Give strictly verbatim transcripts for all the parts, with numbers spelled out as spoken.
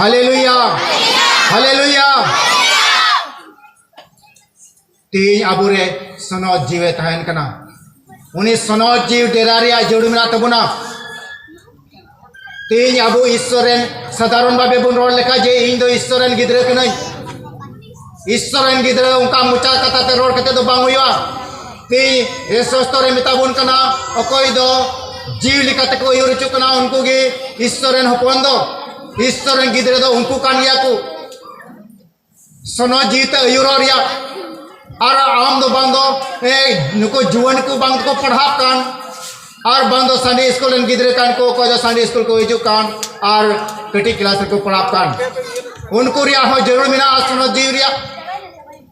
ᱦᱟᱞᱮᱞᱩᱭᱟ, ᱦᱟᱞᱮᱞᱩᱭᱟ᱾ ᱛᱮᱦᱮᱧ ᱟᱵᱚᱨᱮ ᱥᱚᱱᱚᱛ ᱡᱤᱣᱤ ᱛᱟᱦᱮᱱ ᱠᱟᱱᱟ᱾ ᱩᱱᱤ ᱥᱚᱱᱚᱛ ᱡᱤᱣᱤ ᱰᱮᱨᱟ ᱨᱮᱭᱟᱜ ᱡᱟᱹᱨᱩᱲ ᱢᱮᱱᱟᱜ ᱛᱟᱵᱚᱱᱟ᱾ ᱛᱮᱦᱮᱧ ᱟᱵᱚ ᱤᱥᱥᱚᱨ ᱨᱮᱱ, ᱥᱟᱫᱷᱟᱨᱚᱱ ᱵᱷᱟᱵᱮ ᱵᱚᱱ ᱨᱚᱲ ᱞᱮᱠᱷᱟᱱ ᱡᱮ ᱤᱧ ᱫᱚ ᱤᱥᱥᱚᱨ ᱨᱮᱱ ᱜᱤᱫᱽᱨᱟᱹ ᱠᱟᱹᱱᱟᱹᱧ, ᱤᱥᱥᱚᱨ ᱨᱮᱱ ᱜᱤᱫᱽᱨᱟᱹ, ᱚᱱᱠᱟ ᱢᱚᱪᱟ ᱠᱟᱛᱷᱟ ᱛᱮ ᱨᱚᱲ ᱠᱟᱛᱮ ᱫᱚ ᱵᱟᱝ ᱦᱩᱭᱩᱜᱼᱟ᱾ ᱛᱮᱦᱮᱧ ᱥᱟᱥᱛᱚᱨ ᱨᱮ ᱢᱮᱛᱟ ᱵᱚᱱ ᱠᱟᱱᱟ, ᱚᱠᱚᱭ ᱫᱚ ᱡᱤᱣᱤ ᱞᱮᱠᱟ ᱛᱮᱠᱚ ᱟᱹᱭᱩᱨ ᱦᱚᱪᱚᱜ ᱠᱟᱱᱟ, ᱩᱱᱠᱩ ᱜᱮ ᱤᱥᱥᱚᱨ ᱨᱮᱱ ᱦᱚᱯᱚᱱ ᱫᱚ, ᱤᱥᱥᱚᱨ ᱨᱮᱱ ᱜᱤᱫᱽᱨᱟᱹ ᱫᱚ ᱩᱱᱠᱩ ᱠᱟᱱ ᱜᱮᱭᱟ ᱠᱚ᱾ ᱥᱚᱱᱚᱛ ᱡᱤᱣᱤ ᱛᱮ ᱟᱹᱭᱩᱨᱚᱜ ᱨᱮᱭᱟᱜ᱾ ᱟᱨ ᱟᱢ ᱫᱚ ᱵᱟᱝ ᱫᱚ, ᱮ, ᱱᱩᱠᱩ ᱡᱩᱣᱟᱹᱱ ᱠᱚ ᱵᱟᱝ ᱫᱚᱠᱚ ᱯᱟᱲᱦᱟᱜ ᱠᱟᱱ, ᱟᱨ ᱵᱟᱝ ᱫᱚ ᱥᱟᱱᱰᱮ ᱥᱠᱩᱞ ᱨᱮᱱ ᱜᱤᱫᱽᱨᱟᱹ ᱠᱟᱱ ᱠᱚ, ᱚᱠᱚᱭ ᱫᱚ ᱥᱟᱱᱰᱮ ᱥᱠᱩᱞ ᱠᱚ ᱦᱤᱡᱩᱜ ᱠᱟᱱ, ᱟᱨ ᱠᱟᱹᱴᱤᱡ ᱠᱞᱟᱥ ᱨᱮᱠᱚ ᱯᱟᱲᱦᱟᱜ ᱠᱟᱱ, ᱩᱱᱠᱩ ᱨᱮᱭᱟᱜ ᱦᱚᱸ ᱡᱟᱹᱨᱩᱲ ᱢᱮᱱᱟᱜᱼᱟ ᱥᱚᱱᱚᱛ ᱡᱤᱣᱤ ᱨᱮᱭᱟᱜ᱾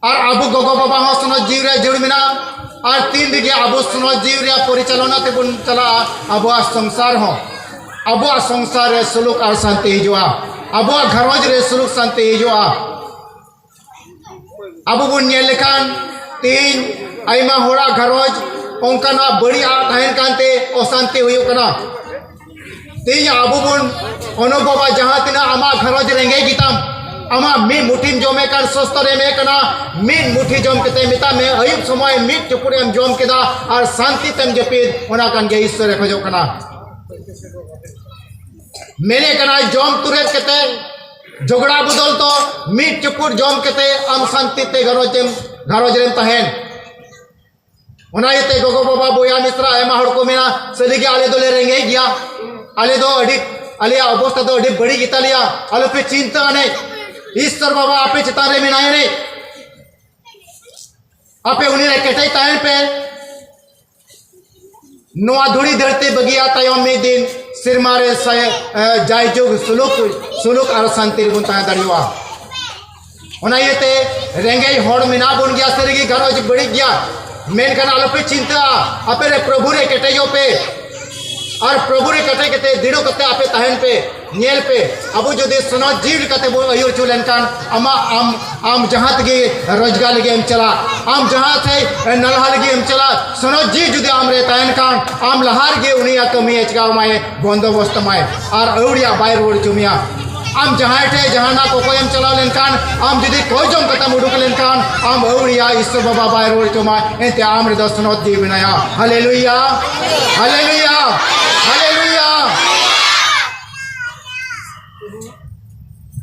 ᱟᱨ ᱟᱵᱚ ᱜᱚᱜᱚ ᱵᱟᱵᱟ ᱦᱚᱸ ᱥᱚᱱᱚᱛ ᱡᱤᱣᱤ ᱨᱮᱭᱟᱜ ᱡᱟᱹᱨᱩᱲ ᱢᱮᱱᱟᱜᱼᱟ᱾ ᱟᱨ ᱛᱤᱱ ᱨᱮᱜᱮ ᱟᱵᱚ ᱥᱚᱱᱚᱛ ᱡᱤᱣᱤ ᱨᱮᱭᱟᱜ ᱯᱚᱨᱤᱪᱟᱞᱚᱱᱟ ᱛᱮᱵᱚᱱ ᱪᱟᱞᱟᱜᱼᱟ, ᱟᱵᱚᱣᱟᱜ ᱥᱚᱝᱥᱟᱨ ᱦᱚᱸ, ᱟᱵᱚᱣᱟᱜ ᱥᱚᱝᱥᱟᱨ ᱨᱮ ᱥᱩᱞᱩᱠ ᱟᱨ ᱥᱟᱱᱛᱤ ᱦᱤᱡᱩᱜᱼᱟ, ᱟᱵᱚᱣᱟᱜ ᱜᱷᱟᱨᱚᱸᱡᱽ ᱨᱮ ᱥᱩᱞᱩᱠ ᱥᱟᱱᱛᱤ ᱦᱤᱡᱩᱜᱼᱟ᱾ ᱟᱵᱚ ᱵᱚᱱ ᱧᱮᱞ ᱞᱮᱠᱷᱟᱱ, ᱛᱮᱦᱮᱧ ᱟᱭᱢᱟ ᱦᱚᱲᱟᱜ ᱜᱷᱟᱨᱚᱸᱡᱽ ᱚᱱᱠᱟᱱᱟᱜ ᱵᱟᱹᱲᱤᱡ ᱟᱜ ᱛᱟᱦᱮᱱ ᱠᱟᱱᱛᱮ ᱚᱥᱟᱱᱛᱤ ᱦᱩᱭᱩᱜ ᱠᱟᱱᱟ᱾ ᱛᱮᱦᱮᱧ ᱟᱵᱚ ᱵᱚᱱ, ᱚᱱᱚ ᱵᱟᱵᱟ, ᱡᱟᱦᱟᱸ ᱛᱤᱱᱟᱹᱜ ᱟᱢᱟᱜ ᱜᱷᱟᱨᱚᱸᱡᱽ ᱨᱮᱸᱜᱮᱡ ᱜᱮᱛᱟᱢ, ᱟᱢᱟᱜ ᱢᱤᱫ ᱢᱩᱴᱷᱤᱢ ᱡᱚᱢᱮ ᱠᱟᱱ, ᱥᱚᱥᱛᱚᱨ ᱮᱢᱮ ᱠᱟᱱᱟ, ᱢᱤᱫ ᱢᱩᱴᱷᱤ ᱡᱚᱢ ᱠᱟᱛᱮ ᱢᱮᱛᱟᱜ ᱢᱮ, ᱟᱹᱭᱩᱵ ᱥᱚᱢᱚᱭ ᱢᱤᱫ ᱪᱩᱯᱩᱫ ᱮᱢ ᱡᱚᱢ ᱠᱮᱫᱟ ᱟᱨ ᱥᱟᱱᱛᱤ ᱛᱮᱢ ᱡᱟᱹᱯᱤᱫ, ᱚᱱᱟ ᱠᱟᱱ ᱜᱮ ᱤᱥᱥᱚᱨᱮ ᱠᱷᱚᱡᱚᱜ ᱠᱟᱱᱟ᱾ ᱢᱮᱱᱮᱫ ᱠᱟᱱᱟᱭ, ᱡᱚᱢ ᱛᱩᱨᱮᱫ ᱠᱟᱛᱮ ᱡᱷᱚᱜᱽᱲᱟ ᱵᱚᱫᱚᱞ ᱫᱚ ᱢᱤᱫ ᱪᱩᱯᱩᱫ ᱡᱚᱢ ᱠᱟᱛᱮ ᱟᱢ ᱥᱟᱱᱛᱤ ᱛᱮ ᱜᱷᱟᱨᱚᱸᱡᱽ ᱮᱢ, ᱜᱷᱟᱨᱚᱸᱡᱽ ᱨᱮᱢ ᱛᱟᱦᱮᱱ᱾ ᱚᱱᱟ ᱤᱭᱟᱹᱛᱮ ᱜᱚᱜᱚ ᱵᱟᱵᱟ ᱵᱚᱭᱦᱟ ᱢᱤᱥᱨᱟ ᱟᱭᱢᱟ ᱦᱚᱲ ᱠᱚ ᱢᱮᱱᱟ, ᱥᱟᱹᱨᱤᱜᱮ ᱟᱞᱮ ᱫᱚᱞᱮ ᱨᱮᱸᱜᱮᱡ ᱜᱮᱭᱟ, ᱟᱞᱮ ᱫᱚ ᱟᱹᱰᱤ, ᱟᱞᱮᱭᱟᱜ ᱚᱵᱚᱥᱛᱟ ᱫᱚ ᱟᱹᱰᱤ ᱵᱟᱹᱲᱤᱡ ᱜᱮᱛᱟᱞᱮᱭᱟ, ᱟᱞᱚᱯᱮ ᱪᱤᱱᱛᱟᱹ ᱟᱹᱱᱤᱡ, ᱤᱥᱥᱚᱨ ᱵᱟᱵᱟ ᱟᱯᱮ ᱪᱮᱛᱟᱱ ᱨᱮ ᱢᱮᱱᱟᱭᱟ ᱟᱹᱱᱤᱡ, ᱟᱯᱮ ᱩᱱᱤ ᱨᱮ ᱠᱮᱴᱮᱡ ᱛᱟᱦᱮᱱ ᱯᱮ᱾ ᱱᱚᱣᱟ ᱫᱷᱩᱲᱤ ᱫᱷᱟᱹᱨᱛᱤ ᱵᱟᱹᱜᱤᱭᱟ ᱛᱟᱭᱚᱢ ᱢᱤᱫ ᱫᱤᱱ ᱥᱮᱨᱢᱟ ᱨᱮ ᱥᱟᱭ-, ᱮ, ᱡᱟᱭᱡᱩᱜᱽ ᱥᱩᱞᱩᱠ, ᱥᱩᱞᱩᱠ ᱟᱨ ᱥᱟᱱᱛᱤ ᱨᱮᱵᱚᱱ ᱛᱟᱦᱮᱸ ᱫᱟᱲᱮᱭᱟᱜᱼᱟ᱾ ᱚᱱᱟ ᱤᱭᱟᱹᱛᱮ ᱨᱮᱸᱜᱮᱡ ᱦᱚᱲ ᱢᱮᱱᱟᱜ ᱵᱚᱱ ᱜᱮᱭᱟ, ᱥᱟᱹᱨᱤᱜᱮ ᱜᱷᱟᱨᱚᱸᱡᱽ ᱵᱟᱹᱲᱤᱡ ᱜᱮᱭᱟ, ᱢᱮᱱᱠᱷᱟᱱ ᱟᱞᱚᱯᱮ ᱪᱤᱱᱛᱟᱹᱜᱼᱟ, ᱟᱯᱮ ᱨᱮ ᱯᱨᱚᱵᱷᱩ ᱨᱮ ᱠᱮᱴᱮᱡᱚᱜ ᱯᱮ᱾ ᱟᱨ ᱯᱨᱚᱵᱷᱩ ᱨᱮ ᱠᱮᱴᱮᱡ ᱠᱟᱛᱮ, ᱫᱤᱲᱚ ᱠᱟᱛᱮ ᱟᱯᱮ ᱛᱟᱦᱮᱱ ᱯᱮ᱾ ᱧᱮᱞ ᱯᱮ, ᱟᱵᱚ ᱡᱩᱫᱤ ᱥᱚᱱᱚᱛ ᱡᱤᱣᱤ ᱞᱮᱠᱟᱛᱮ ᱵᱚᱱ ᱟᱹᱭᱩᱨ ᱦᱚᱪᱚ ᱞᱮᱱᱠᱷᱟᱱ, ᱟᱢᱟᱜ, ᱟᱢ, ᱟᱢ ᱡᱟᱦᱟᱸ ᱛᱮᱜᱮ ᱨᱳᱡᱽᱜᱟᱨ ᱞᱟᱹᱜᱤᱫ ᱮᱢ ᱪᱟᱞᱟᱜ, ᱟᱢ ᱡᱟᱦᱟᱸ ᱥᱮᱫ ᱱᱟᱞᱦᱟ ᱞᱟᱹᱜᱤᱫ ᱮᱢ ᱪᱟᱞᱟᱜ, ᱥᱚᱱᱚᱛ ᱡᱤᱣᱤ ᱡᱩᱫᱤ ᱟᱢ ᱨᱮ ᱛᱟᱦᱮᱱ ᱠᱷᱟᱱ, ᱟᱢ ᱞᱟᱦᱟ ᱨᱮᱜᱮ ᱩᱱᱤᱭᱟᱜ ᱠᱟᱹᱢᱤᱭᱮ ᱪᱤᱠᱟᱹ ᱟᱢᱟᱭ, ᱵᱚᱱᱫᱚᱵᱚᱥᱛ ᱟᱢᱟᱭ, ᱟᱨ ᱟᱹᱣᱲᱤᱭᱟᱜ ᱵᱟᱭ ᱨᱩᱣᱟᱹᱲ ᱦᱚᱪᱚ ᱢᱮᱭᱟ᱾ ᱟᱢ ᱡᱟᱦᱟᱸᱭ ᱴᱷᱮᱱ ᱡᱟᱦᱟᱱᱟᱜ ᱠᱚᱠᱚᱭᱮᱢ ᱪᱟᱞᱟᱣ ᱞᱮᱱᱠᱷᱟᱱ, ᱟᱢ ᱡᱩᱫᱤ ᱠᱚᱭ ᱡᱚᱝ ᱠᱟᱛᱮᱢ ᱩᱰᱩᱠ ᱞᱮᱱᱠᱷᱟᱱ, ᱟᱢ ᱟᱹᱣᱲᱤᱭᱟ, ᱤᱥᱥᱚᱨ ᱵᱟᱵᱟ ᱵᱟᱭ ᱨᱩᱣᱟᱹᱲ ᱦᱚᱪᱚ ᱢᱟ, ᱮᱱᱛᱮ ᱟᱢ ᱨᱮᱫᱚ ᱥᱚᱱᱚᱛ ᱡᱤᱣᱤ ᱢᱮᱱᱟᱭᱟ᱾ ᱦᱟᱞᱮᱞᱩᱭᱟ, ᱦᱟᱞᱮᱞᱩᱭᱟ, ᱦᱟᱞᱮᱞᱩᱭᱟ᱾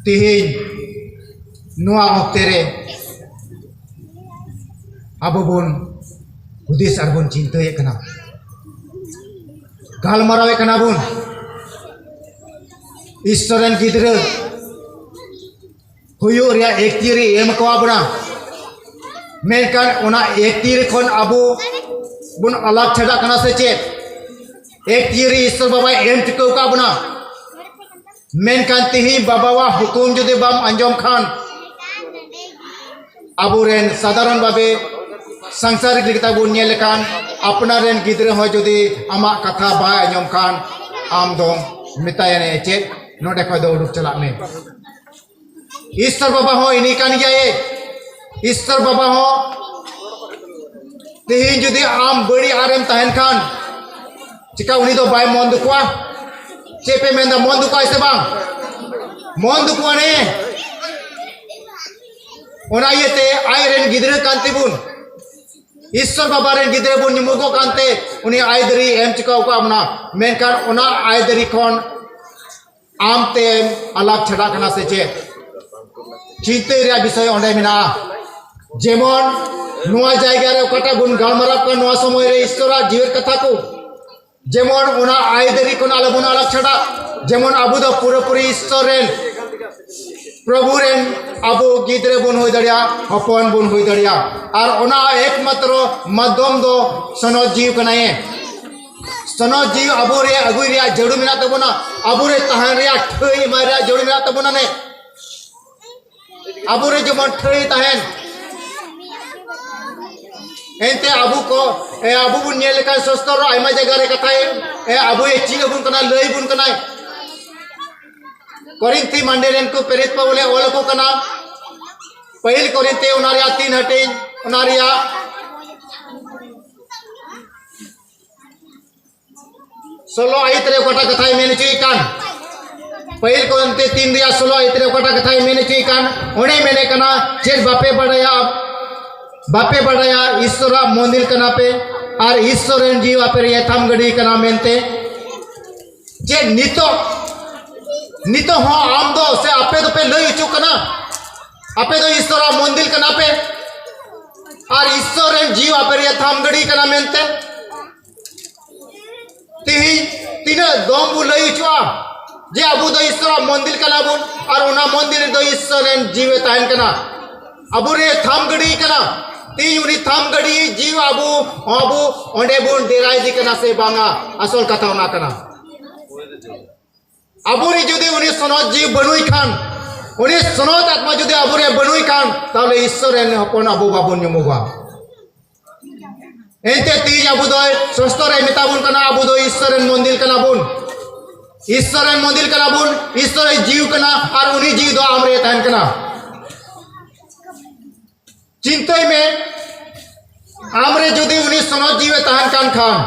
ᱛᱮᱦᱮᱧ ᱱᱚᱣᱟ ᱚᱠᱛᱮ ᱨᱮ ᱟᱵᱚ ᱵᱚᱱ ᱦᱩᱫᱤᱥ ᱟᱨ ᱵᱚᱱ ᱪᱤᱱᱛᱟᱹᱭᱮᱫ ᱠᱟᱱᱟ, ᱜᱟᱞᱢᱟᱨᱟᱣᱮᱫ ᱠᱟᱱᱟ ᱵᱚᱱ, ᱤᱥᱥᱚᱨ ᱨᱮᱱ ᱜᱤᱫᱽᱨᱟᱹ ᱦᱩᱭᱩᱜ ᱨᱮᱭᱟᱜ ᱮᱠᱛᱤᱭᱟᱹᱨᱤ ᱮᱢ ᱠᱚᱣᱟ ᱵᱚᱱᱟ, ᱢᱮᱱᱠᱷᱟᱱ ᱚᱱᱟ ᱮᱠᱛᱤᱭᱟᱹᱨᱤ ᱠᱷᱚᱱ ᱟᱵᱚ ᱵᱚᱱ ᱟᱞᱟᱜ ᱪᱷᱟᱰᱟᱜ ᱠᱟᱱᱟ ᱥᱮ ᱪᱮᱫ? ᱮᱠᱛᱤᱭᱟᱹᱨᱤ ᱤᱥᱥᱚᱨ ᱵᱟᱵᱟᱭ ᱮᱢ ᱪᱩᱠᱟᱹᱣ ᱟᱠᱟᱫ ᱵᱚᱱᱟ, ᱢᱮᱱᱠᱷᱟᱱ ᱛᱮᱦᱮᱧ ᱵᱟᱵᱟᱣᱟᱜ ᱦᱩᱠᱩᱢ ᱡᱩᱫᱤ ᱵᱟᱢ ᱟᱸᱡᱚᱢ ᱠᱷᱟᱱ, ᱟᱵᱚᱨᱮᱱ ᱥᱟᱫᱷᱟᱨᱚᱱ ᱵᱷᱟᱵᱮ ᱥᱟᱝᱥᱟᱨᱤᱠ ᱞᱮᱠᱟᱛᱮ ᱵᱚᱱ ᱧᱮᱞ ᱞᱮᱠᱷᱟᱱ, ᱟᱯᱱᱟᱨ ᱨᱮᱱ ᱜᱤᱫᱽᱨᱟᱹ ᱦᱚᱸ ᱡᱩᱫᱤ ᱟᱢᱟᱜ ᱠᱟᱛᱷᱟ ᱵᱟᱭ ᱟᱸᱡᱚᱢ ᱠᱷᱟᱱ, ᱟᱢ ᱫᱚ ᱢᱮᱛᱟᱭᱟ ᱱᱮ ᱪᱮᱫ, ᱱᱚᱰᱮ ᱠᱷᱚᱱ ᱫᱚ ᱩᱰᱩᱠ ᱪᱟᱞᱟᱜ ᱢᱮ᱾ ᱤᱥᱥᱚᱨ ᱵᱟᱵᱟ ᱦᱚᱸ ᱤᱱᱤ ᱠᱟᱱ ᱜᱮᱭᱟᱭ᱾ ᱤᱥᱥᱚᱨ ᱵᱟᱵᱟ ᱦᱚᱸ ᱛᱮᱦᱮᱧ ᱡᱩᱫᱤ ᱟᱢ ᱵᱟᱹᱲᱤᱡ ᱟᱨᱮᱢ ᱛᱟᱦᱮᱱ ᱠᱷᱟᱱ, ᱪᱮᱠᱟ ᱩᱱᱤ ᱫᱚ ᱵᱟᱭ ᱢᱚᱱ ᱫᱩᱠᱩᱜᱼᱟ? ᱪᱮᱫ ᱯᱮ ᱢᱮᱱᱫᱟ, ᱢᱚᱱ ᱫᱩᱠᱩᱜᱼᱟᱭ ᱥᱮ ᱵᱟᱝ? ᱢᱚᱱ ᱫᱩᱠᱩᱜᱼᱟ ᱱᱮ᱾ ᱚᱱᱟ ᱤᱭᱟᱹᱛᱮ ᱟᱡ ᱨᱮᱱ ᱜᱤᱫᱽᱨᱟᱹ ᱠᱟᱱ ᱛᱮᱵᱚᱱ, ᱤᱥᱥᱚᱨ ᱵᱟᱵᱟ ᱨᱮᱱ ᱜᱤᱫᱽᱨᱟᱹ ᱵᱚᱱ ᱧᱩᱢᱩᱜᱚᱜ ᱠᱟᱱᱛᱮ ᱩᱱᱤ ᱟᱹᱭᱫᱟᱹᱨᱤ ᱮᱢ ᱪᱩᱠᱟᱹᱣ ᱟᱠᱟᱫ ᱵᱚᱱᱟ, ᱢᱮᱱᱠᱷᱟᱱ ᱚᱱᱟ ᱟᱹᱭᱫᱟᱹᱨᱤ ᱠᱷᱚᱱ ᱟᱢ ᱛᱮᱢ ᱟᱞᱟᱜ ᱪᱷᱟᱰᱟᱜ ᱠᱟᱱᱟ ᱥᱮ ᱪᱮᱫ? ᱪᱤᱱᱛᱟᱹ ᱨᱮᱭᱟᱜ ᱵᱤᱥᱚᱭ ᱚᱸᱰᱮ ᱢᱮᱱᱟᱜᱼᱟ᱾ ᱡᱮᱢᱚᱱ ᱱᱚᱣᱟ ᱡᱟᱭᱜᱟ ᱨᱮ ᱚᱠᱟᱴᱟᱜ ᱵᱚᱱ ᱜᱟᱞᱢᱟᱨᱟᱣ ᱠᱟᱱᱟ, ᱱᱚᱣᱟ ᱥᱚᱢᱚᱭ ᱨᱮ ᱤᱥᱥᱚᱨᱟᱜ ᱡᱤᱣᱮᱫ ᱠᱟᱛᱷᱟ ᱠᱚ, ᱡᱮᱢᱚᱱ ᱚᱱᱟ ᱟᱹᱭᱫᱟᱹᱨᱤ ᱠᱷᱚᱱ ᱟᱞᱚ ᱵᱚᱱ ᱟᱞᱟᱜ ᱪᱷᱟᱰᱟᱜ, ᱡᱮᱢᱚᱱ ᱟᱵᱚ ᱫᱚ ᱯᱩᱨᱟᱹᱯᱩᱨᱤ ᱤᱥᱥᱚᱨ ᱨᱮᱱ, ᱯᱨᱚᱵᱷᱩ ᱨᱮᱱ ᱟᱵᱚ ᱜᱤᱫᱽᱨᱟᱹ ᱵᱚᱱ ᱦᱩᱭ ᱫᱟᱲᱮᱭᱟᱜᱼᱟ, ᱦᱚᱯᱚᱱ ᱵᱚᱱ ᱦᱩᱭ ᱫᱟᱲᱮᱭᱟᱜᱼᱟ᱾ ᱟᱨ ᱚᱱᱟ ᱮᱠᱢᱟᱛᱨᱚ ᱢᱟᱫᱽᱫᱷᱚᱢ ᱫᱚ ᱥᱚᱱᱚᱛ ᱡᱤᱣᱤ ᱠᱟᱱᱟᱭ᱾ ᱥᱚᱱᱚᱛ ᱡᱤᱣᱤ ᱟᱵᱚ ᱨᱮ ᱟᱹᱜᱩᱭ ᱨᱮᱭᱟᱜ ᱡᱟᱹᱨᱩᱲ ᱢᱮᱱᱟᱜ ᱛᱟᱵᱚᱱᱟ, ᱟᱵᱚ ᱨᱮ ᱛᱟᱦᱮᱱ ᱨᱮᱭᱟᱜ ᱴᱷᱟᱹᱭ ᱮᱢᱟᱭ ᱨᱮᱭᱟᱜ ᱡᱟᱹᱨᱩᱲ ᱢᱮᱱᱟᱜ ᱛᱟᱵᱚᱱᱟ ᱱᱮ᱾ ᱟᱵᱚ ᱨᱮ ᱡᱮᱢᱚᱱ ᱴᱷᱟᱹᱭ ᱛᱟᱦᱮᱱ᱾ ᱮᱱᱛᱮ ᱟᱵᱚ ᱠᱚ, ᱮ, ᱟᱵᱚ ᱵᱚᱱ ᱧᱮᱞ ᱞᱮᱠᱷᱟᱱ ᱥᱟᱥᱛᱚᱨ ᱨᱮ ᱟᱭᱢᱟ ᱡᱟᱭᱜᱟ ᱨᱮ ᱠᱟᱛᱷᱟᱭ, ᱮ, ᱟᱵᱚᱭ ᱪᱮᱫ ᱟᱵᱚᱱ ᱠᱟᱱᱟ, ᱞᱟᱹᱭ ᱟᱵᱚᱱ ᱠᱟᱱᱟᱭ᱾ ᱠᱚᱨᱤᱱᱛᱷᱤ ᱢᱟᱱᱰᱮ ᱨᱮᱱ ᱠᱚ ᱯᱮᱨᱮᱡ ᱯᱟᱹᱣᱞᱮ ᱚᱞ ᱟᱠᱚ ᱠᱟᱱᱟ᱾ ᱯᱟᱹᱦᱤᱞ ᱠᱚᱨᱤᱱᱛᱷᱤ ᱚᱱᱟ ᱨᱮᱭᱟᱜ ᱛᱤᱱ ᱦᱟᱹᱴᱤᱧ, ᱚᱱᱟ ᱨᱮᱭᱟᱜ ᱥᱳᱞᱳ ᱟᱭᱤᱛ ᱨᱮ ᱚᱠᱟᱴᱟᱜ ᱠᱟᱛᱷᱟᱭ ᱢᱮᱱ ᱦᱚᱪᱚᱭᱮᱫ ᱠᱟᱱ? ᱯᱟᱹᱦᱤᱞ ᱠᱚᱨᱤᱱᱛᱷᱤ ᱛᱤᱱ ᱨᱮᱭᱟᱜ ᱥᱳᱞᱳ ᱟᱭᱟᱛ ᱨᱮ ᱚᱠᱟᱴᱟᱜ ᱠᱟᱛᱷᱟᱭ ᱢᱮᱱ ᱦᱚᱪᱚᱭᱮ ᱠᱟᱱ, ᱚᱸᱰᱮ ᱢᱮᱱᱮᱫ ᱠᱟᱱᱟ, ᱪᱮᱫ ᱵᱟᱯᱮ ᱵᱟᱰᱟᱭᱟ, ᱵᱟᱯᱮ ᱵᱟᱰᱟᱭᱟ ᱤᱥᱥᱚᱨᱟᱜ ᱢᱚᱱᱫᱤᱨ ᱠᱟᱱᱟ ᱯᱮ ᱟᱨ ᱤᱥᱥᱚᱨ ᱨᱮᱱ ᱡᱤᱣᱤ ᱟᱯᱮ ᱨᱮ ᱛᱷᱟᱢ ᱜᱤᱰᱤ ᱠᱟᱱᱟ ᱢᱮᱱᱛᱮ? ᱪᱮᱫ ᱱᱤᱛᱚᱜ, ᱱᱤᱛᱚᱜ ᱦᱚᱸ ᱟᱢ ᱫᱚ ᱥᱮ ᱟᱯᱮ ᱫᱚᱯᱮ ᱞᱟᱹᱭ ᱦᱚᱪᱚᱜ ᱠᱟᱱᱟ ᱟᱯᱮ ᱫᱚ ᱤᱥᱥᱚᱨᱟᱜ ᱢᱚᱱᱫᱤᱨ ᱠᱟᱱᱟ ᱯᱮ ᱟᱨ ᱤᱥᱥᱚᱨ ᱨᱮᱱ ᱡᱤᱣᱤ ᱟᱯᱮ ᱨᱮ ᱛᱷᱟᱢ ᱜᱤᱰᱤ ᱠᱟᱱᱟ ᱢᱮᱱᱛᱮ? ᱛᱮᱦᱮᱧ ᱛᱤᱱᱟᱹᱜ ᱫᱚᱢ ᱵᱚ ᱞᱟᱹᱭ ᱦᱚᱪᱚᱜᱼᱟ ᱡᱮ ᱟᱵᱚ ᱫᱚ ᱤᱥᱥᱚᱨᱟᱜ ᱢᱚᱱᱫᱤᱨ ᱠᱟᱱᱟ ᱵᱚᱱ ᱟᱨ ᱚᱱᱟ ᱢᱚᱱᱫᱤᱨ ᱨᱮᱫᱚ ᱤᱥᱥᱚᱨ ᱨᱮᱱ ᱡᱤᱣᱤ ᱛᱟᱦᱮᱱ ᱠᱟᱱᱟ, ᱟᱵᱚ ᱨᱮ ᱛᱷᱟᱢ ᱜᱤᱰᱤ ᱠᱟᱱᱟ᱾ ᱛᱮᱦᱮᱧ ᱩᱱᱤ ᱛᱷᱟᱢ ᱜᱤᱰᱤ ᱡᱤᱣᱤ ᱟᱵᱚ, ᱟᱵᱚ ᱚᱸᱰᱮ ᱵᱚᱱ ᱰᱮᱨᱟ ᱤᱫᱤ ᱠᱟᱱᱟ ᱥᱮ ᱵᱟᱝᱟ? ᱟᱥᱚᱞ ᱠᱟᱛᱷᱟ ᱚᱱᱟ ᱠᱟᱱᱟ᱾ ᱟᱵᱚ ᱨᱮ ᱡᱩᱫᱤ ᱩᱱᱤ ᱥᱚᱱᱚᱛ ᱡᱤᱣᱤ ᱵᱟᱹᱱᱩᱭ ᱠᱷᱟᱱ, ᱩᱱᱤ ᱥᱚᱱᱚᱛ ᱟᱛᱢᱟ ᱡᱩᱫᱤ ᱟᱵᱚ ᱨᱮ ᱵᱟᱹᱱᱩᱭ ᱠᱷᱟᱱ, ᱛᱟᱦᱚᱞᱮ ᱤᱥᱥᱚᱨ ᱨᱮᱱ ᱦᱚᱯᱚᱱ ᱟᱵᱚ ᱵᱟᱵᱚᱱ ᱧᱩᱢᱚᱜᱼᱟ᱾ ᱮᱱᱛᱮ ᱛᱮᱦᱮᱧ ᱟᱵᱚ ᱫᱚ ᱥᱚᱥᱛᱚ ᱨᱮ ᱢᱮᱛᱟ ᱵᱚᱱ ᱠᱟᱱᱟ, ᱟᱵᱚ ᱫᱚ ᱤᱥᱥᱚᱨ ᱨᱮᱱ ᱢᱚᱱᱫᱤᱨ ᱠᱟᱱᱟ ᱵᱚᱱ, ᱤᱥᱥᱚᱨ ᱨᱮᱱ ᱢᱚᱱᱫᱤᱨ ᱠᱟᱱᱟ ᱵᱚᱱ, ᱤᱥᱥᱚᱨ ᱨᱮ ᱡᱤᱣᱤ ᱠᱟᱱᱟ ᱟᱨ ᱩᱱᱤ ᱡᱤᱣᱤ ᱫᱚ ᱟᱢ ᱨᱮ ᱛᱟᱦᱮᱱ ᱠᱟᱱᱟ᱾ ᱪᱤᱱᱛᱟᱹᱭ ᱢᱮ, ᱟᱢ ᱨᱮ ᱡᱩᱫᱤ ᱩᱱᱤ ᱥᱚᱱᱚᱛ ᱡᱤᱣᱤ ᱛᱟᱦᱮᱱ ᱠᱟᱱ ᱠᱷᱟᱱ,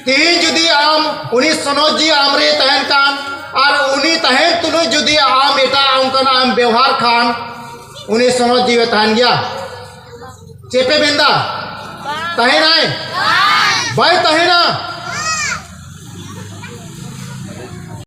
ᱛᱮᱦᱮᱧ ᱡᱩᱫᱤ ᱟᱢ ᱩᱱᱤ ᱥᱚᱱᱚᱛ ᱡᱤᱣᱤ ᱟᱢ ᱨᱮ ᱛᱟᱦᱮᱱ ᱠᱷᱟᱱ ᱟᱨ ᱩᱱᱤ ᱛᱟᱦᱮᱱ ᱛᱩᱞᱩᱡ ᱡᱩᱫᱤ ᱟᱢ ᱮᱴᱟᱜ ᱚᱱᱠᱟᱱᱟᱜ ᱮᱢ ᱵᱮᱣᱦᱟᱨ ᱠᱷᱟᱱ, ᱩᱱᱤ ᱥᱚᱱᱚᱛ ᱡᱤᱣᱤ ᱛᱟᱦᱮᱱ ᱜᱮᱭᱟ? ᱪᱮᱫ ᱯᱮ ᱢᱮᱱᱫᱟ? ᱛᱟᱦᱮᱱᱟᱭ? ᱵᱟᱭ ᱛᱟᱦᱮᱱᱟ᱾